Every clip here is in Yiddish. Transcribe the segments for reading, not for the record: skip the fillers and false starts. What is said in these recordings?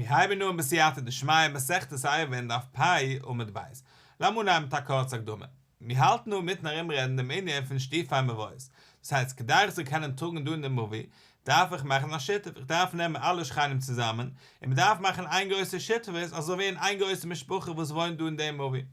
מיר הייבן אן בסייעתא דשמיא מסכת עירובין דף פ' עמוד ב'. לאמיר אנהייבן מיט א קורצע הקדמה. מיר האלטן אן מיטן ארומרעדן דעם ענין פון שיתופי מבואות. דאס הייסט, כדי איך זאל קענען טראגן דא אין דעם מבוי, דארף איך מאכן א שיתוף, איך דארף נעמען אלע שכנים צוזאמען, און מען דארף מאכן איין גרויסע שותפות, אזוי ווי אין איין גרויסע משפחה וואס וואוינט דא אין דעם מבוי.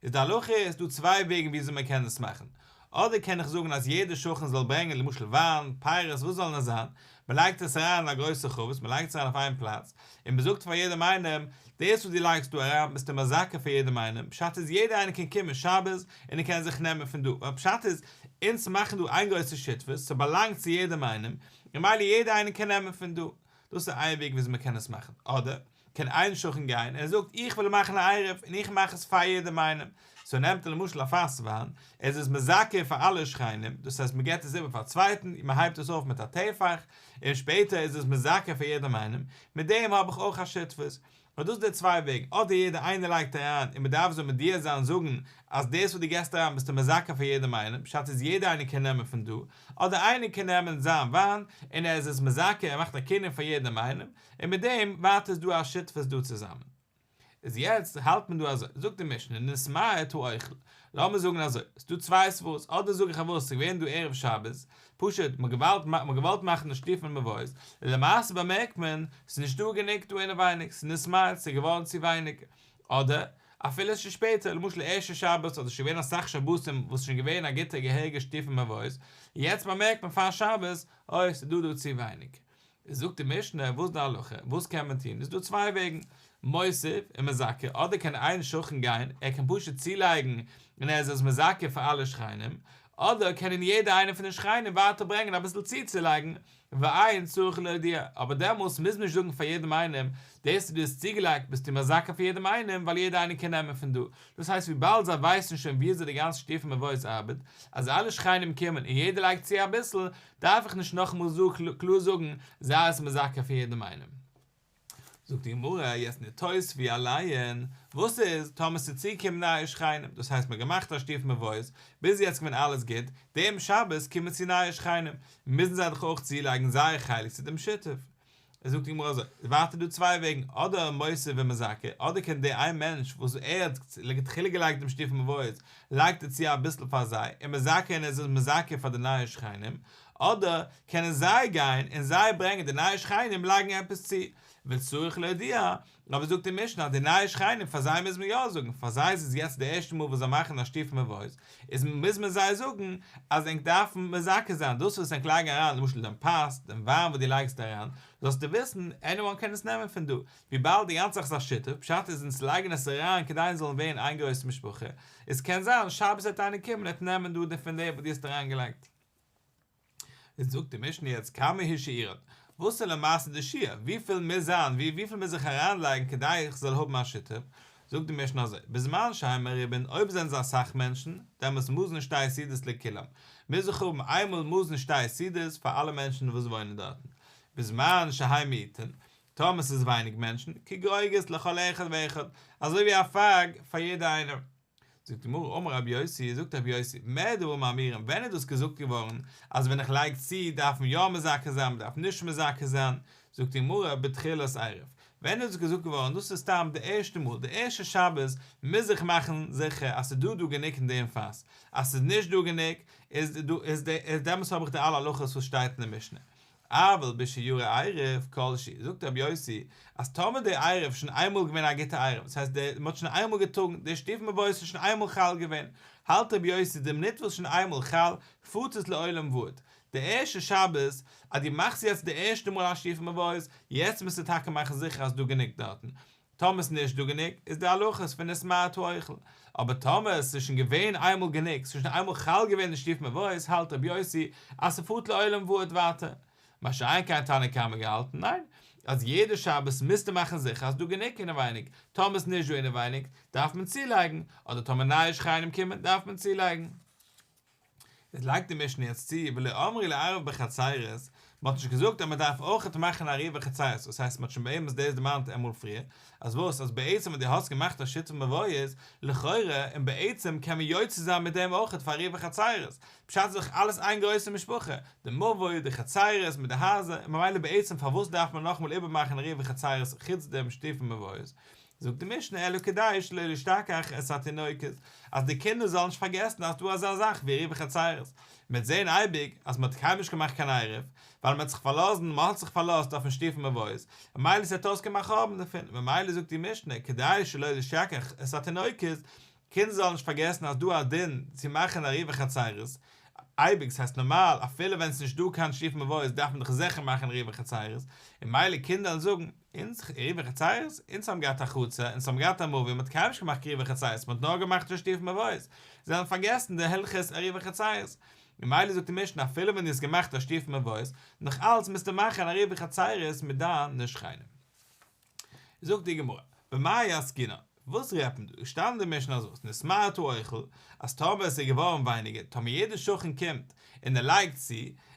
איז די הלכה איז דא צוויי וועגן וויאזוי מען קען עס מאכן, אדער קען איך זאגן אז יעדער שכן זאל ברענגען למשל וויין, פירות וואס זאל נאר זיין, מען לייגט עס אריין אין א גרויסע חבית, מען לייגט עס אריין אויף איין פלאץ, און מען זאגט פאר יעדעם איינעם, דאס וואס דו לייגסט דא אריין ביסטו מזכה פאר יעדעם איינעם, פשט איז יעדער איינער קען קומען שבת און ער קען זיך נעמען פון דא, ווייל פשט איז אונז מאכן דא איין גרויסע שותפות, ס'באלאנגט צו יעדעם איינעם, און ממילא יעדער איינער קען נעמען פון דא. דאס איז איין וועג וויאזוי מען קען עס מאכן, אדער קען איין שכן גיין און ער זאגט איך וויל מאכן א עירוב און איך מאך עס פאר יעדעם איינעם, סאו נעמט ער למשל א פאס וויין, ער איז עס מזכה פאר אלע שכנים, דאס הייסט מען געבט עס איבער פאר א צווייטן, מען הייבט עס אויף מיט א טפח, און שפעטער איז עס מזכה פאר יעדעם איינעם, מיט דעם האב איך אויך א שותפות. און דאס איז די צוויי וועגן, אדער יעדער איינער לייגט אריין און מען דארף זיי מודיע זיין זאגן אז דאס וואס דו געסט אריין ביסטו מזכה פאר יעדעם איינעם, פשט איז יעדער איינער קען נעמען פון דא, אדער איינער קען נעמען זיין וויין און ער איז עס מזכה ער מאכט א קנין פאר יעדעם איינעם, און מיט דעם ווייטער איז דא א שותפות דא צוזאמען. איז יעצט האלט מען דא אזוי, זאגט די משנה נתמעט האוכל, לאמיר זאגן אזוי, ס'דא צוויי סברות, אדער זאג איך אז וואס ס'איז געווען דא ערב שבת, פשוט מ'האט געוואלט מ'האט געוואלט מאכן די שיתופי מבואות, און למעשה באמערקט מען ס'איז נישט דא גענוג דא אינעווייניג, ס'איז נתמעט, ס'איז געווארן צו ווייניג, אדער אפילו ס'איז שפעטער, למשל ערשטע שבת אדער שוין געווען אסאך שבתים וואס שוין געווען א גוטע געהעריגע שיתופי מבואות, און יעצט באמערקט מען פאר שבת, אוי ס'איז דא דא צו ווייניג. זאגט די משנה, וואס איז די הלכה? וואס קען מען טון? איז דא צוויי וועגן, מוסיף און מזכה, אדער קען איין שכן גיין, ער קען פשוט צולייגן און ער איז עס מזכה פאר אלע שכנים, אדער קענען יעדער איינער פון די שכנים ווייטער ברענגען אביסל צוצולייגן, ואין צריך להודיע, אבער דעמאלס מוז מען נישט זאגן פאר יעדעם איינעם, דאס וואס דו האסט צוגעלייגט ביסטו מזכה פאר יעדעם איינעם, ווייל יעדער איינער קען נעמען פון דא, דאס הייסט וויבאלד זיי ווייסן שוין וויאזוי די גאנצע שיתופי מבואות ארבעט, אז אלע שכנים קומען און יעדער לייגט צו אביסל, דארף איך נישט נאכאמאל קלאר זאגן זיי עס מזכה פאר יעדעם איינעם. זאגט די גמרא, יעצט נתוספו עליהן, וואס איז טאמער ס'איז צוגעקומען נייע שכנים, דאס הייסט מ'האט געמאכט א שיתופי מבואות, ביז יעצט געווען אלעס גוט, דעם שבת קומען צו נייע שכנים, מוזן זיי דאך אויך צולייגן זייער חלק צו דעם שיתוף. זאגט די גמרא אזוי, ווייטער דא צוויי וועגן, אדער מוסיף ומזכה, אדער קען דער איין מענטש וואס ער האט לכתחילה געלייגט דעם שיתופי מבואות, לייגט ער צו אביסל פאר זיי, און מזכה און ער איז עס מזכה פאר די נייע שכנים, אדער קענען זיי גיין און זיי ברענגען די נייע שכנים לייגן עפעס צו, וצריך להודיע, אבער זאגט די משנה אז די נייע שכנים פאר זיי מוז מען יא זאגן, פאר זיי איז עס יעצט די ערשטע מאל וואס זיי מאכן א שיתופי מבואות, איז מוז מען זיי זאגן אז ענק דארפן מזכה זיין דאס וואס ענק לייגן אריין למשל דעם פת, דעם וויין וואס דו לייגסט אריין, זאלסטו וויסן anyone קען עס נעמען פון דא, וויבאלד די גאנצע זאך איז א שיתוף, פשט איז אונז לייגן עס אריין כדי אונז זאלן ווערן איין גרויסע משפחה, איז קען זיין שבת וועט איינער קומען און נעמען דא פון דעם וואס דו האסט אריינגעלייגט. איז זאגט די משנה יעצט כמה הוא שיעורן, וואס איז למעשה די שיעור, וויפיל מוז זיין, וויפיל מוז איך אריינלייגן כדי איך זאל האבן א שיתוף, זאגט די משנה אזוי, בזמן שהן מרובין, אויב זענען זיי אסאך מענטשן, דעמאלס מזון שתי סעודות לכולם, מוז איך האבן איינמאל מזון שתי סעודות פאר אלע מענטשן וואס וואוינען דארטן, בזמן שהן מועטין, טאמער ס'איז ווייניג מענטשן, כגרוגרת לכל אחד ואחד, אזוי ווי א פאג פאר יעדער איינער. זאגט די גמרא אמר רבי יוסי, זאגט רבי יוסי, מה דברים אמורים, ווען איז דאס געזאגט געווארן אז ווען איך לייג צו דארף מען יא מזכה זיין, מען דארף נישט מזכה זיין, זאגט די גמרא, בתחילת עירוב, ווען איז דאס געזאגט געווארן, דאס איז סתם די ערשטע מאל, די ערשטע שבת מוז איך מאכן זיכער אז ס'איז דא דא גענוג אין דעם פאס, אז ס'איז נישט דא גענוג, איז דא איז דעמאלטס האב איך די אלע הלכות וואס שטייט אין די משנה. אבל בשיירי עירוב כל שהוא, זאגט רבי יוסי, אז טאמער דער עירוב איז שוין איינמאל געווען א גוטע עירוב, דאס הייסט דער מ'האט שוין איינמאל געטראגן, דער שיתופי מבואות איז שוין איינמאל חל געווען, האלט רבי יוסי די מינוט וואס שוין איינמאל חל, פארט עס לעולם ועד. די ערשטע שבת, אז דו מאכסט יעצט די ערשטע מאל א שיתופי מבואות, יעצט מוזטו טאקע מאכן זיכער אז ס'דא גענוג דארטן, טאמער ס'איז נישט דא גענוג, איז די הלכות פון נתמעט האוכל. אבער טאמער ס'איז שוין געווען איינמאל גענוג, ס'איז שוין איינמאל חל געווען די שיתופי מבואות, האלט רבי יוסי אז ס'פארט לעולם ועד ווייטער. מה שאין כן תנא קמא געהאלטן, ניין, אז יעדע שבת מוזטו מאכן זיכער אז ס'דא גענוג אינעווייניג, טאמער ס'איז נישט דא אינעווייניג, דארף מען צולייגן, אדער טאמער נייע שכנים קומען, דארף מען צולייגן. איז לייגט די משנה יעצט צו ולא אמרו לערב בחצרות, מען האט נישט געזאגט אז מען דארף אויכעט מאכן עירובי חצירות, דאס הייסט מען האט שוין באמת דאס דערמאנט אמאל פריער, אז וואס אז בעצם ווען דו האסט געמאכט א שיתוף מבואות, לכאורה און בעצם קען מען יוצא זיין מיט דעם אויכעט פאר עירובי חצירות, פשט איז דאך אלעס איין גרויסע משפחה, די מבוי, די חצירות מיט די הייזער, און ממילא בעצם פארוואס דארף מען נאכאמאל איבערמאכן עירובי חצירות חוץ דעם שיתופי מבואות? זאגט די משנה אלא כדי שלא להשתכח את התינוקות, אז די קינדער זאלן נישט פארגעסן אז ס'דא אזא זאך ווי עירובי חצירות, מ'וועט זען אייביג אז מ'האט קיינמאל נישט געמאכט קיין עירוב, ווייל מ'האט זיך פארלאזן, מ'האט זיך פארלאזט אויפן שיתופי מבואות, ממילא ס'וועט אויסקומען א חורבן דערפון, ממילא זאגט די משנה כדי שלא להשתכח את התינוקות, קינדער זאלן נישט פארגעסן אז דא א דין צו מאכן עירובי חצירות, אייביג, ס'הייסט נארמאל אפילו ווען ס'נישט דא קיין שיתופי מבואות דארף מען דאך זיכער מאכן עירובי חצירות, און ממילא קינדער וועלן זאגן, אונז עירובי חצירות? אונז האבן געהאט א חצר, אונז האבן געהאט א מבוי, מ'האט קיינמאל נישט געמאכט עירובי חצירות, מ'האט נאר געמאכט א שיתופי מבואות, זיי וועלן פארגעסן די הלכות עירובי חצירות. ממילא זאגט די משנה אפילו ווען דו האסט געמאכט א שיתופי מבואות, נאך אלץ מוזטו מאכן עירובי חצירות מיט דיינע שכנים. זאגט די גמרא, במאי עסקינן, וואס רעדט מען דא? איז געשטאנען אין די משנה אז וואס? נתמעט האוכל, אז טאמער עס איז געווארן ווייניגער, טאמער יעדער שכן קומט און ער לייגט צו,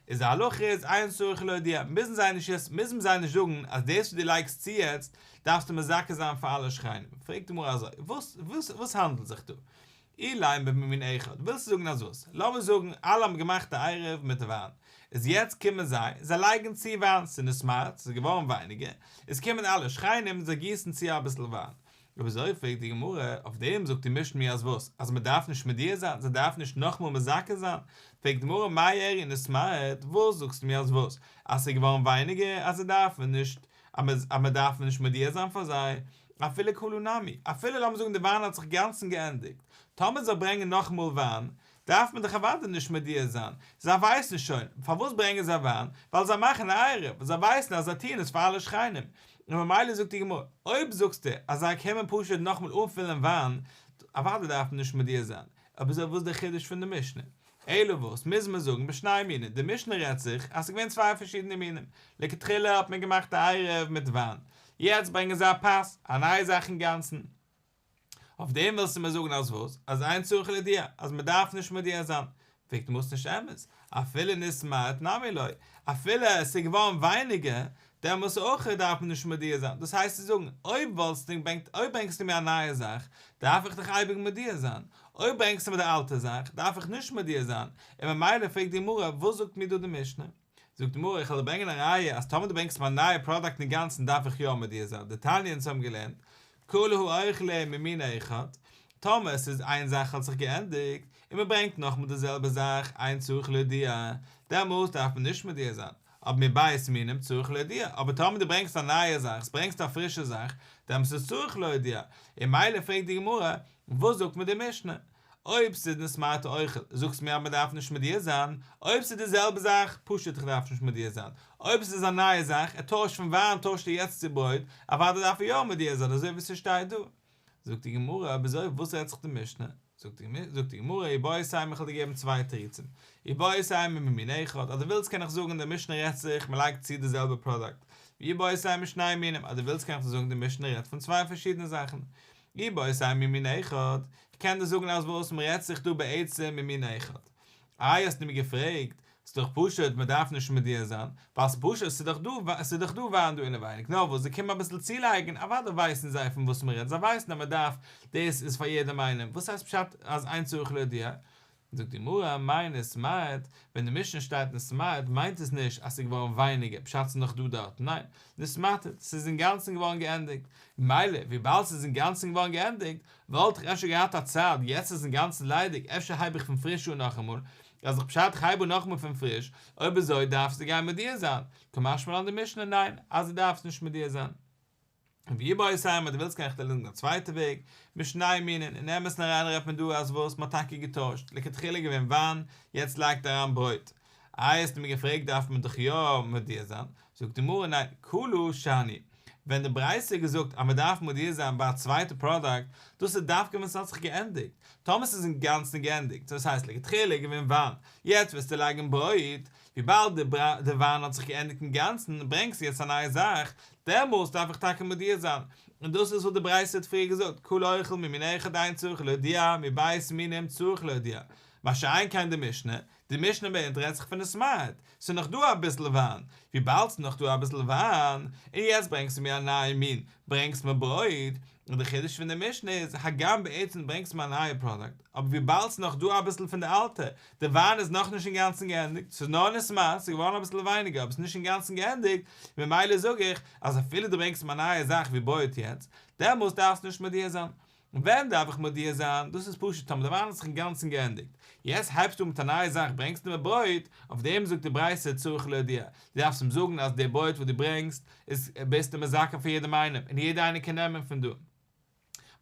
איז די הלכה איז אין צריך להודיע, מוזן זיי נישט יעצט, מוזן זיי נישט זאגן אז דאס וואס דו לייגסט צו יעצט, דארפסטו מזכה זיין פאר אלע שכנים. פרעגט די גמרא אזוי, וואס וואס וואס האנדלט זיך דא? אילימא במין אחד, ווילסטו זאגן אז וואס? לאמיר זאגן אלע האבן געמאכט א עירוב מיט וויין, איז יעצט קומען זיי, זיי לייגן צו וויין, ס'איז נתמעט, ס'איז געווארן ווייניגער, איז קומען אלע שכנים, זיי גיסן צו אביסל וויין. אויב אזוי פרעגט די גמרא, אויף דעם זאגט די משנה מיר אז וואס? אז מען דארף נישט מודיע זיין, זיי דארפן נישט נאכמאל מזכה זיין? פרעגט די גמרא מאי איריא נתמעט, וואס זאגסטו מיר אז וואס? אז ס'איז געווארן ווייניגער, אז זיי דארפן נישט, אז מען דארף נישט מודיע זיין פאר זיי, אפילו כלה נמי, אפילו לאמיר זאגן די וויין האט זיך גאנצן געענדיגט, טאמער זיי ברענגען נאכאמאל וויין, דארף מען דאך אוודאי נישט מודיע זיין, זיי ווייסן שוין, פארוואס ברענגען זיי וויין, ווייל זיי מאכן א עירוב, זיי ווייסן אז זיי טוען עס פאר אלע שכנים, און ממילא זאגט די גמרא, אויב זאגסטו אז זיי קומען פשוט נאכאמאל אנפילן וויין, אוודאי דארף מען נישט מודיע זיין, אויב אזוי וואס איז דער חידוש פון די משנה? אלא וואס מוז מען זאגן בשני מינים, די משנה רעדט זיך אז ס'איז געווען צוויי פארשידענע מינים, לכתחילה האט מען געמאכט א עירוב מיט וויין, יעצט ברענגען זיי א פת, א נייע זאך אינגאנצן. אויף דעם ווילסטו מיר זאגן אז וואס? אז אין צריך להודיע, אז מען דארף נישט מודיע זיין. פרעגט די גמרא ס'איז נישט אמת, אפילו נתמעט נמי לא, אפילו עס איז געווארן ווייניגער, דעמאלס אויך דארף מען נישט מודיע זיין, דאס הייסט צו זאגן, אויב וואלסטו געברענגט, אויב ברענגסטו מיר א נייע זאך, דארף איך דיך אייביג מודיע זיין, אויב ברענגסטו מיר די אלטע זאך, דארף איך נישט מודיע זיין, און ממילא פרעגט די גמרא, וואס זאגט מיר דא די משנה? זאגט די גמרא, איך וועל דיר ברענגען א ראיה אז טאמער דו ברענגסט מיר א נייע פראדאקט אינגאנצן דארף איך יא מודיע זיין, דתניא אונז האבן געלערנט, כל האוכל ממין אחד, טאמער עס איז איין זאך האט זיך געענדיגט, און מען ברענגט נאכמאל די זעלבע זאך, אין צריך להודיע, דעמאלס דארף מען נישט מודיע זיין, אבער מב' מינים צריך להודיע, אבער טאמער דו ברענגסט א נייע זאך, ברענגסט א פרישע זאך, דעמאלס איז צריך להודיע, און ממילא פרעגט די גמרא, וואס זאגט מיר די משנה? אויב ס'איז נתמעט האוכל, זאגסט מיר אז מ'דארף נישט מודיע זיין, אויב ס'איז די זעלבע זאך, פשוט איך דארף נישט מודיע זיין, אויב ס'איז א נייע זאך, ער טוישט פון וויין טוישט ער יעצט צו ברויט, אוודאי דארף ער יא מודיע זיין אזוי ווי ס'שטייט דא. זאגט די גמרא, אויב אזוי וואס רעדט זיך די משנה? זאגט די גמרא, איבעית אימא איך וועל דיר געבן צוויי תירוצים, איבעית אימא ממין אחד, אז דו ווילסט קען איך זאגן די משנה רעדט זיך מ'לייגט צו די זעלבע פראדאקט, ואיבעית אימא משני מינים, אז דו ווילסט קען איך דיר זאגן די משנה רעדט פון צוויי פארשידענע זאכן, איבעית אימא ממין אחד, איך קען דיר זאגן אז וואס מ'רעדט זיך דא בעצם ממין אחד. איי האסטו מיר געפרעגט, ס'איז דאך פשוט מ'דארף נישט מודיע זיין, ווייל ס'פשוט ס'איז דאך דא ס'איז דאך דא וויין דא אינעווייניג, נאר וואס זיי קומען אביסל צולייגן, אוודאי ווייסן זיי פון וואס מ'רעדט, זיי ווייסן אז מ'דארף, דאס איז פאר יעדעם איינעם, וואס הייסט פשט אז אין צריך להודיע? זאגט די גמרא, מאי נתמעט, ווען די משנה שטייט נתמעט מיינט עס נישט אז ס'איז געווארן ווייניגער, פשט ס'איז נאך דא דארט, ניין, נתמעטת, ס'איז אינגאנצן געווארן געענדיגט, ממילא וויבאלד ס'איז אינגאנצן געווארן געענדיגט, וואלט איך אפשר געהאט א צד, יעצט איז אינגאנצן ליידיג, אפשר הייב איך פון פריש אן נאכאמאל, אז איך פשט איך הייב אן נאכאמאל פון פריש, אויב אזוי דארפסטו גיין מודיע זיין, קא משמע לן די משנה ניין, אז דו דארפסט נישט מודיע זיין. ואיבעית אימא דו ווילסט קען איך דיר לערנען א צווייטע וועג, משני מינין, אין אמת'ן אריין רעדט מען דא אז וואס מ'האט טאקע געטוישט, לכתחילה געווען וויין, יעצט לייגט ער אריין ברויט. איי האסטו מיר געפרעגט דארף מען דאך יא מודיע זיין, זאגט די גמרא ניין, קלה שאני, ווען די ברייתא האט געזאגט אז מ'דארף מודיע זיין ביי א צווייטע פראדאקט, דאס איז דווקא ווען ס'האט זיך געענדיגט, טאמער ס'איז אינגאנצן געענדיגט, דאס הייסט לכתחילה געווען וויין, יעצט וועסטו לייגן ברויט, וויבאלד די וויין האט זיך געענדיגט אינגאנצן, ברענגסטו יעצט א נייע זאך, דעמאלס דארף איך טאקע מודיע זיין, און דאס איז וואס די ברייתא האט פריער געזאגט, כל האוכל ממין אחד אין צריך להודיע, מב' מינים צריך להודיע, מה שאין כן די משנה, די משנה ביי אונז רעדט זיך פון נתמעט, ס'איז נאך דא אביסל וויין, וויבאלד ס'איז נאך דא אביסל וויין, און יעצט ברענגסטו מיר א נייע מין, ברענגסט מיר ברויט, און די חידוש פון די משנה איז, הגם בעצם ברענגסט מיר א נייע פראדוקט, אבער וויבאלד ס'איז נאך דא אביסל פון די אלטע, די וויין איז נאכנישט אינגאנצן געענדיגט, ס'איז נאר נתמעט, ס'איז געווארן אביסל ווייניגער אבער ס'איז נישט אינגאנצן געענדיגט, ממילא זאג איך אז אפילו דו ברענגסט מיר א נייע זאך ווי ברויט יעצט, דעמאלס דארפסטו נישט מודיע זיין. ווען דארף איך מודיע זיין? דאס איז פשוט טאמער די וויין האט זיך אינגאנצן געענדיגט, יעצט הייבסטו אן מיט א נייע זאך ברענגסטו מיר ברויט, אויף דעם זאגט די ברייתא צריך להודיע, דו דארפסט אים זאגן אז די ברויט וואס דו ברענגסט איז ביסטו מזכה פאר יעדעם איינעם און יעדער איינער קען נעמען פון דא.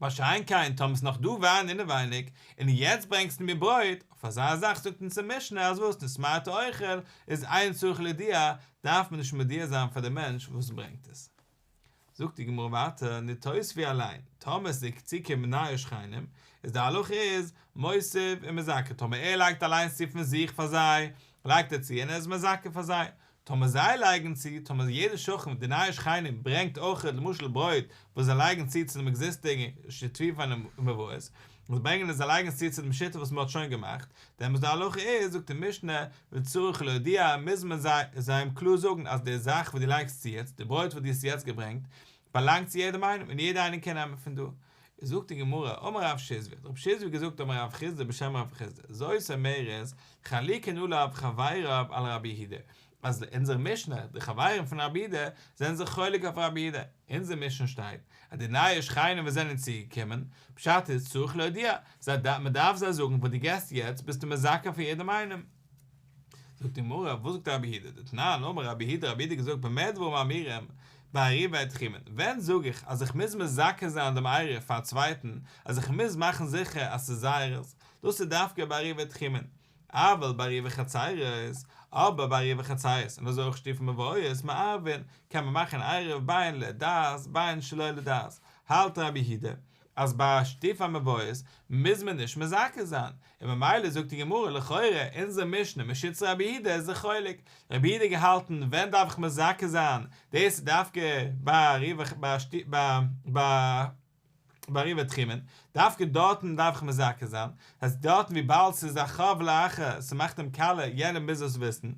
מה שאין כן טאמער ס'איז נאך דא וויין אינעווייניג און יעצט ברענגסטו מיר ברויט, אויף אזא זאך זאגט אונז די משנה אז וואס נתמעט האוכל איז אין צריך להודיע, דארף מען נישט מודיע זיין פאר די מענטש וואס ברענגט עס. זאגט די גמרא ווייטער, נתוספו עליהן, טאמער עס איז צוקומען נייע שכנים, איז די הלכה איז, מוסיף ומזכה, טאמער ער לייגט אליינס צו פון זיך פאר זיי, לייגט ער צו און ער איז מזכה פאר זיי, טאמער זיי לייגן צו, טאמער יעדער שכן, די נייע שכנים, ברענגט אויך למשל ברויט וואס זיי לייגן צו צו דעם עקזיסטינג שיתופי מבואות, וואס ברענגען און זיי לייגן עס צו צו דעם שיתוף וואס מען האט שוין געמאכט, דעמאלס די הלכה איז, זאגט די משנה, וצריך להודיע, מוז מען זיי זיי אים קלאר זאגן אז די זאך וואס דו לייגסט צו יעצט, די ברויט וואס דו האסט יעצט געברענגט, באלאנגט צו יעדעם איינעם און יעדער איינער קען נעמען פון דא. זאגט די גמרא, אמר רב שיזבי, האט רב שיזבי געזאגט אמר רב חסדא בשם רב חסדא, זאת אומרת, חלוקין עליו חבריו על רבי יהודה, אז אונזער משנה, די חברים פון רבי יהודה, זענען זיך חולק אויף רבי יהודה, אין אונזער משנה שטייט, אז די נייע שכנים וואס זענען צוגעקומען, פשט איז צריך להודיע, זיי מען דארף זיי זאגן וואס דו געסט יעצט ביסטו מזכה פאר יעדעם איינעם. זאגט די גמרא, וואס זאגט רבי יהודה? דתנן, אמר רבי יהודה, רבי יהודה האט געזאגט במה דברים אמורים, בעירובי תחומין, ווען זאג איך אז איך מוז מזכה זיין דעם עירוב פאר א צווייטן, אז איך מוז מאכן זיכער אז ס'איז זייערס, דאס איז דווקא בעירובי תחומין, אבל בעירובי חצירות, אבער בעירובי חצירות, און אזוי אויך שיתופי מבואות, מערבין, קען מען מאכן עירוב בין לדעת בין שלא לדעת, האלט רבי יהודה אז ביי שיתופי מבואות מוז מען נישט מזכה זיין, און ממילא זאגט די גמרא לכאורה אונזער משנה משיטת רבי יהודה איז זיך חולק, רבי יהודה האט געהאלטן ווען דארף איך מזכה זיין, דאס איז דווקא ביי ביי בעירובי תחומין, דווקא דארטן דארף איך מזכה זיין, אז דארטן וויבאלד ס'איז א חב לאחר, ס'מאכט אים קאליע, יענער מוז עס וויסן,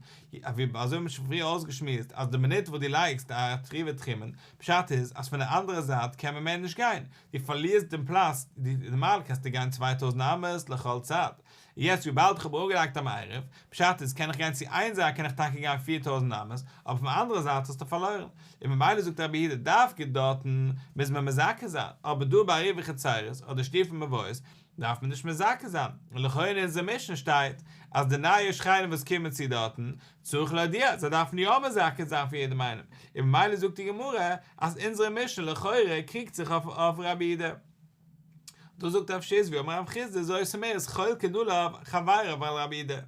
אזוי ווי מ'האט שוין פריער אויסגעשמועסט אז די מינוט וואס דו לייגסט א עירובי תחומין, פשט איז אז פון די אנדערע זייט קען מען מער נישט גיין, דו פארלירסט דעם פלאץ, נארמאל קענסטו גיין 2000 אמות לכל צד, יעצט וויבאלד איך האב אראפגעלייגט אן עירוב, פשט איז קען איך גיין צו איין זייט קען איך טאקע גיין 4000 אמות, אבער פון אנדערע זייט האסטו פארלוירן, און ממילא זאגט רבי יהודה דווקא דארטן מוז מען מזכה זיין, אבער דא ביי עירובי חצירות אדער שיתופי מבואות דארף מען נישט מזכה זיין, און לכאורה אין אונזער משנה שטייט אז די נייע שכנים וואס קומען צו דארטן צריך להודיע, זיי דארפן יא מזכה זיין פאר יעדעם איינעם, און ממילא זאגט די גמרא אז אונזערע משנה לכאורה קריגט זיך אויף רבי יהודה. דא זאגט רב שיזבי אמר רב חסדא זאת אומרת חולקין עליו חבריו על רבי יהודה.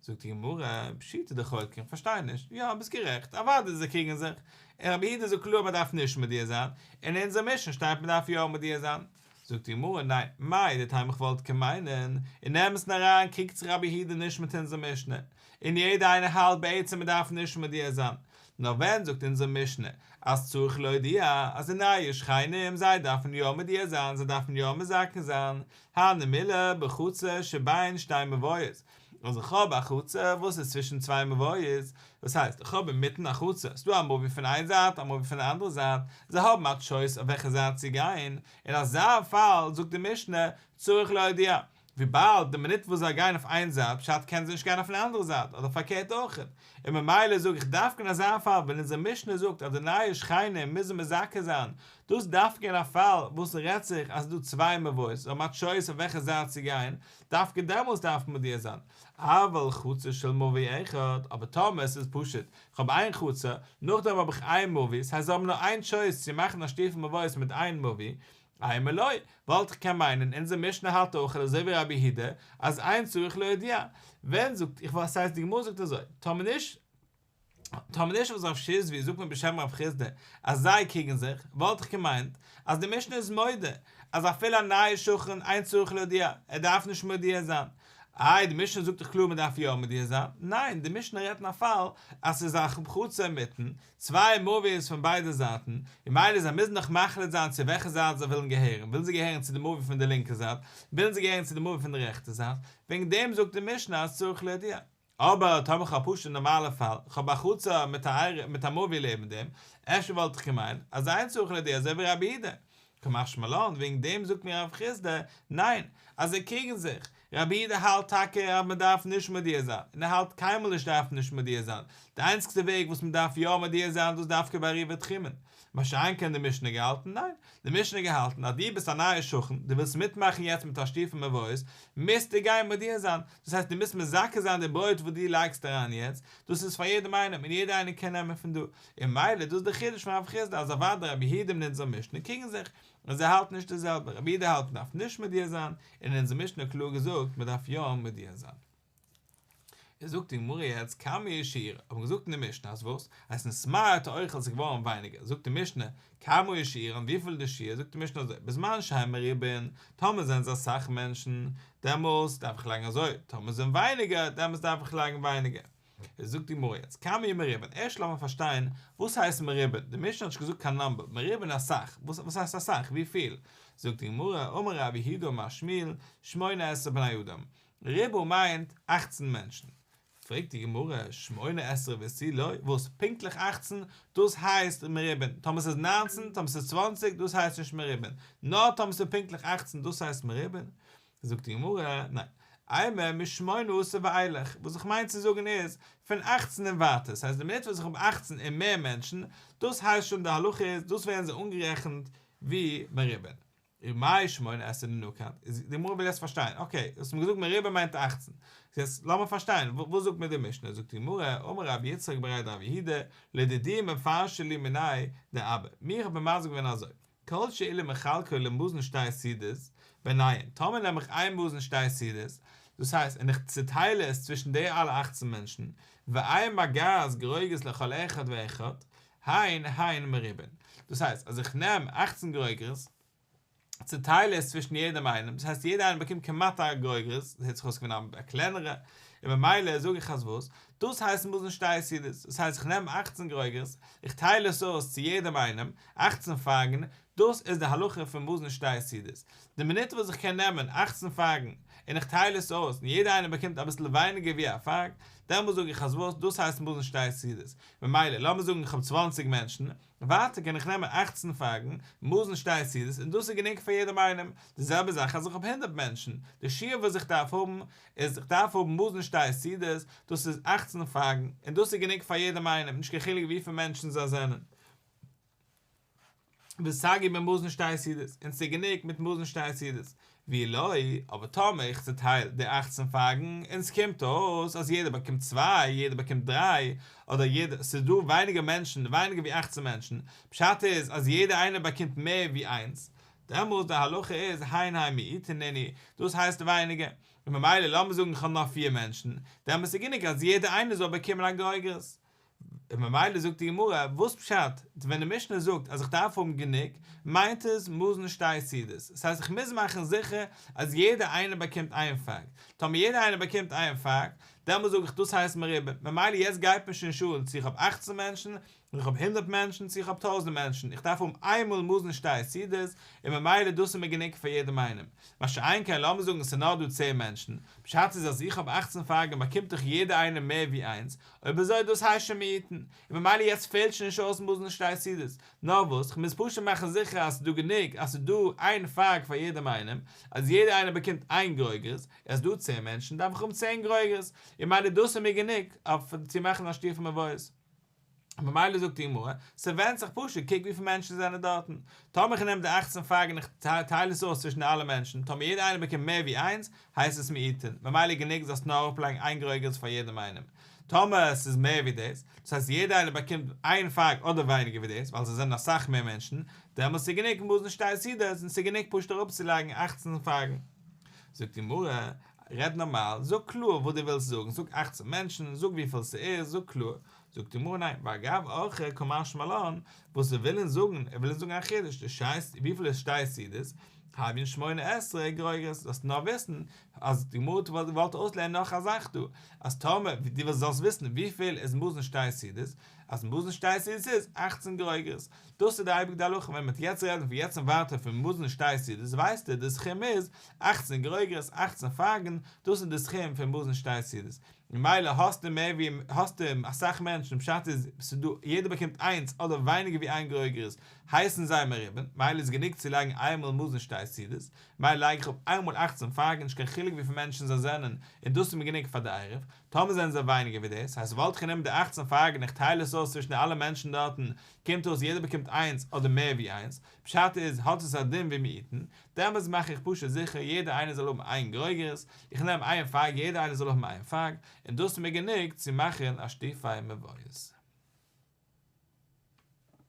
זאגט די גמרא, פשיטא דחולקין, כ'פארשטיי נישט, יא ביסט גערעכט, אוודאי זיי קריגן זיך, און רבי יהודה זאגט קלאר מ'דארף נישט מודיע זיין, און אין אונזער משנה שטייט מ'דארף יא מודיע זיין. זאגט די גמרא, ניין, מהו דתימא איך וואלט קענען מיינען, אין אמת'ן אריין קריגט זיך רבי יהודה נישט מיט אונזער משנה, און יעדער איינער האלט בעצם מ'דארף נישט מודיע זיין, נאר ווען זאגט אונזער משנה אז צריך להודיע אז די נייע שכנים זיי דארפן יא מודיע זיין זיי דארפן יא מזכה זיין, הני מילי בחצר שבין שתי מבואות, אז איך האב א חצר וואס איז צווישן צוויי מבואות, דאס הייסט איך האב אינמיטן א חצר, ס'דא א מבוי פון איין זייט א מבוי פון די אנדערע זייט, זיי האבן א טשויס אויף וועלכע זייט צו גיין, אין אזא פאל זאגט די משנה צריך להודיע, וויבאלד די מינוט וואס זיי גייען אויף איין זייט פשט קענען זיי נישט גיין אויפן אנדערע זייט אדער פארקערט אויך, און ממילא זאג איך דווקא אין אזא פאל ווען אונזער משנה זאגט אז די נייע שכנים מוזן מזכה זיין, דאס דווקא אין א פאל וואס ס'רעדט זיך אז ס'דא צוויי מבואות זיי האבן א טשויס אויף וועלכע זייט צו גיין, דווקא דעמאלס דארף מען מודיע זיין, אבל חצר של מבוי אחד, אבער טאמער עס איז פשוט איך האב איין חצר, נאכדעם האב איך איין מבוי, ס'הייסט זיי האבן נאר איין טשויס צו מאכן א שיתופי מבואות מיט איין מבוי, אימא לא, וואלט איך קען מיינען, אונזער משנה האלט אויך אזוי ווי רבי יהודה, אז אין צריך להודיע. ווען זאגט איך וואס הייסט די גמרא זאגט אזוי, טאמער נישט, טאמער נישט וואס רב שיזבי זאגט מיר בשם רב חסדא אז זיי קריגן זיך, וואלט איך געמיינט אז די משנה איז מודה אז אפילו א נייע שכן אין צריך להודיע, ער דארף נישט מודיע זיין. איי די משנה זאגט דאך קלאר מען דארף יא מודיע זיין, ניין די משנה רעדט אין א פאל אז ס'איז א חצר אינמיטן, צוויי מבואות פון ביידע זייטן, און ממילא זיי מוזן דאך מחליט זיין צו וועלכע זייט זיי ווילן געהערן, ווילן זיי געהערן צו די מבוי פון די לינקע זייט, ווילן זיי געהערן צו די מבוי פון די רעכטע זייט, וועגן דעם זאגט די משנה אז צריך להודיע. אבער טאמער כ'האב א פשוט'ע נארמאלע פאל, כ'האב א חצר מיט א מיט א מבוי לעבן דעם, אפשר וואלט איך געמיינט אז אין צריך להודיע אזוי ווי רבי יהודה. קא משמע לן, וועגן דעם זאגט מיר רב חסדא, ניין, אז זיי קריגן זיך, רבי יהודה האלט טאקע אז מען דארף נישט מודיע זיין, און ער האלט קיינמאל נישט דארף נישט מודיע זיין, די איינציגסטע וועג וואס מען דארף יא מודיע זיין דאס דווקא ביי עירובי תחומין, מה שאין כן די משנה געהאלטן, ניין, די משנה געהאלטן אז דו ביסט א נייע שכן, דו ווילסט מיטמאכן יעצט מיט א שיתופי מבואות, מוזטו גיין מודיע זיין, דאס הייסט דו מוזט מזכה זיין די ברויט וואס דו לייגסט אריין יעצט, דאס איז פאר יעדעם איינעם און יעדער איינער קען נעמען פון דא, און ממילא דאס איז די חידוש פון רב חסדא אז אוודאי רבי יהודה און אונזער משנה קריגן זיך, און זיי האלטן נישט די זעלבע, רבי יהודה האלט מ'דארף נישט מודיע זיין, און אונזער משנה האט קלאר געזאגט מ'דארף יא מודיע זיין. איז זאגט די גמרא יעצט כמה הוא שיעורן, האט מען געזאגט אין די משנה אז וואס? אז נתמעט האוכל ס'איז געווארן ווייניגער, זאגט די משנה כמה הוא שיעורן וויפיל איז די שיעור, זאגט די משנה אזוי בזמן שהן מרובין, טאמער זענען זיי אסאך מענטשן, דעמאלס דארף איך לייגן אזוי, טאמער זענען ווייניגער, דעמאלס דארף איך לייגן ווייניגער. איז זאגט די גמרא יעצט כמה הוא מרובין, ערשט לאמיר פארשטיין וואס הייסט מרובין, די משנה האט נישט געזאגט קיין נאמבער, מרובין אסאך, וואס הייסט אסאך, וויפיל? זאגט די גמרא, אמר רב יהודה אמר שמואל, שמונה עשרה בני אדם, ריבוא מיינט אכצן מענטשן. פרעגט די גמרא, שמונה עשרה ותו לא, וואס, פונקטליך אכצן? דאס הייסט מרובין, טאמער ס'איז ניינצן, טאמער ס'איז צוואנציג, דאס הייסט נישט מרובין, נאר טאמער ס'איז פונקטליך אכצן דאס הייסט מרובין? זאגט די גמרא, ניין, אימא משמונה עשר ואילך, וואס איך מיין צו זאגן איז, פון אכצן און ווייטער, ס'הייסט די מינוט וואס איך האב אכצן און מער מענטשן, דאס הייסט שוין די הלכה איז, דאס ווערן זיי אנגערעכנט ווי מרובין. ומאי שמונה עשרה דנקט, איז די גמרא וויל יעצט פארשטיין, אקעי, האסט מיר געזאגט מרובין מיינט אכצן, יעצט לאמיר פארשטיין, וואס זאגט מיר די משנה, זאגט די גמרא, אמר רב יצחק בריה דרב יהודה, לדידי מפרשא לי מיניה דאבא, מיר האט מען מסביר געווען אזוי, כל שאילו מחלקו למזון שתי סעודות ביניהן, טאמער נעם איך איין מזון שתי סעודות, דאס הייסט און איך צוטייל עס צווישן די אלע אכצן מענטשן, ואין מגעת גרוגרת לכל אחד ואחד, הן הן מרובין. דאס הייסט אז איך נעם אכצן גרוגרות, צוטייל עס צווישן יעדעם איינעם, דאס הייסט יעדער איינער באקומט כמעט א גרוגרת, דאס הערט זיך אויס ווי א קלענערע, און ממילא זאג איך אז וואס? דאס הייסט מזון שתי סעודות, דאס הייסט איך נעם אכצן גרוגרות, איך טייל עס אויס צו יעדעם איינעם, אכצן פארגן, דאס איז די הלכה פון מזון שתי סעודות. די מינוט וואס איך קען נעמען אכצן פארגן, און איך טייל עס אויס, און יעדער איינער באקומט אביסל ווייניגער ווי א פארג, דעמאלס זאג איך אז וואס? דאס הייסט מזון שתי סעודות. ממילא, לאמיר זאגן איך האב צוואנציג מענטשן, ווייטער קען איך נעמען אכצן פארגן, מזון שתי סעודות, און דאס איז גענוג פאר יעדעם איינעם. די זעלבע זאך אז איך האב הונדערט מענטשן, די שיעור וואס איך דארף האבן, איז איך דארף האבן מזון שתי סעודות, דאס איז אכצן פארגן, און דאס איז גענוג פאר יעדעם איינעם, נישט קיין חילוק וויפיל מענטשן זיי זענען. וסגי במזון שתי סעודות, און ס'איז גענוג מיט מזון שתי סעודות. ואי לא, אבער טאמער איך צוטייל די אכצן פארגן, און ס'קומט אויס אז יעדער באקומט צוויי, יעדער באקומט דריי, אדער יעדער, ס'איז דא ווייניגער מענטשן, ווייניגער ווי אכצן מענטשן, פשט איז אז יעדער איינער באקומט מער ווי איינס, דעמאלס די הלכה איז הן הן מועטין נינהו, דאס הייסט ווייניגער, און ממילא לאמיר זאגן איך האב נאר פיר מענטשן, דעמאלס איז גענוג אז יעדער איינער זאל באקומען א גרוגרת. און ממילא זאגט די גמרא, וואס פשט ווען די משנה זאגט אז איך דארף האבן גענוג, מיינט עס מזון שתי סעודות, דאס הייסט איך מוז מאכן זיכער אז יעדער איינער באקומט איין פארג, טאמער יעדער איינער באקומט איין פארג, דעמאלס זאג איך דאס הייסט מרובה, ממילא יעצט גייט מיר שוין נישט אן צו איך האב אכצן מענטשן, איך האב הונדערט מענטשן צו איך האב טויזנט מענטשן, איך דארף האבן איינמאל מזון שתי סעודות, און ממילא דאס איז מיר גענוג פאר יעדעם איינעם. מה שאין כן לאמיר זאגן עס איז נאר דא צען מענטשן, פשט איז אז איך האב אכצן פארגן באקומט דאך יעדער איינער מער ווי איינס, אויב אזוי דאס הייסט שוין מועטין, און ממילא יעצט פעלט שוין נישט אויס מזון שתי סעודות, נאר וואס, כ'מוז פשוט מאכן זיכער אז ס'איז דא גענוג, אז ס'איז דא איין פארג פאר יעדעם איינעם, אז יעדער איינער באקומט איין גרוגרת, איז דא צען מענטשן דארף איך האבן צען גרוגרות, און ממילא דאס איז מיר גענוג אויף צו מאכן א שיתופי מבואות. ממילא זאגט די גמרא, ס'ווענדט זיך פשוט, קוק וויפיל מענטשן זענען דארטן. טאמער איך נעם די אכצן פארגן און איך טייל עס אויס צווישן די אלע מענטשן, טאמער יעדער איינער באקומט מער ווי איינס, הייסט עס מועטין, ממילא גענוג זאלסט נאר אראפלייגן איין גרוגרת פאר יעדעם איינעם. טאמער עס איז מער ווי דאס, דאס הייסט יעדער איינער באקומט איין פארג אדער ווייניגער ווי דאס, ווייל זיי זענען אסאך מער מענטשן, דעמאלטס איז גענוג מזון שתי סעודות און ס'איז גענוג פשוט אראפצולייגן אכצן פארגן. זאגט די גמרא, רעד נארמאל, זאג קלאר וואס דו ווילסט זאגן, זאג אכצן מענטשן, זאג וויפיל ס'איז, זאג קלאר. זאגט די גמרא ניין, ואגב אורחיה קא משמע לן, וואס זיי ווילן זאגן, ער וויל זאגן א חידוש, דשתי, וויפיל איז שתי סעודות? הויין שמונה עשרה גרוגרות, זאלסט נאר וויסן אז די גמרא האט געוואלט אויסלערנען נאך א זאך דא, אז טאמער דו זאלסט וויסן וויפיל איז מזון שתי סעודות, אז מזון שתי סעודות איז אכצן גרוגרות, דאס איז די אייביג די הלכה, ווען מ'וועט יעצט רעדן פון יעצט און ווייטער פון מזון שתי סעודות ווייסטו די סכום איז אכצן גרוגרות אכצן פייגן, דאס איז די סכום פון מזון שתי סעודות, ממילא האסטו מער ווי האסטו אסאך מענטשן פשט איז ס'דא יעדער באקומט איינס אדער ווייניגער ווי איין גרוגרת הייסן זיי מרובין מילא איז גענוג צו לייגן איינמאל מזון שתי סעודות מילא לייג איך אפ איינמאל אכצן פייגן נישט קיין חילוק וויפיל מענטשן זיי זענען און דאס איז מיר גענוג פאר די עירוב טאמער זענען זיי ווייניגער ווי דאס הייסט וואלט איך גענומען די אכצן פייגן איך טייל עס אויס צווישן די אלע מענטשן דארטן קומט אויס יעדער באקומט איינס אדער מער ווי איינס פשט איז האט עס א דין ווי מיעוטין דעמאלטס מאך איך פשוט זיכער יעדער איינער זאל האבן איין גרוגרת, איך נעם איין פייג יעדער איינער זאל האבן איין פייג, און דאס איז מיר גענוג צו מאכן א שיתופי מבואות.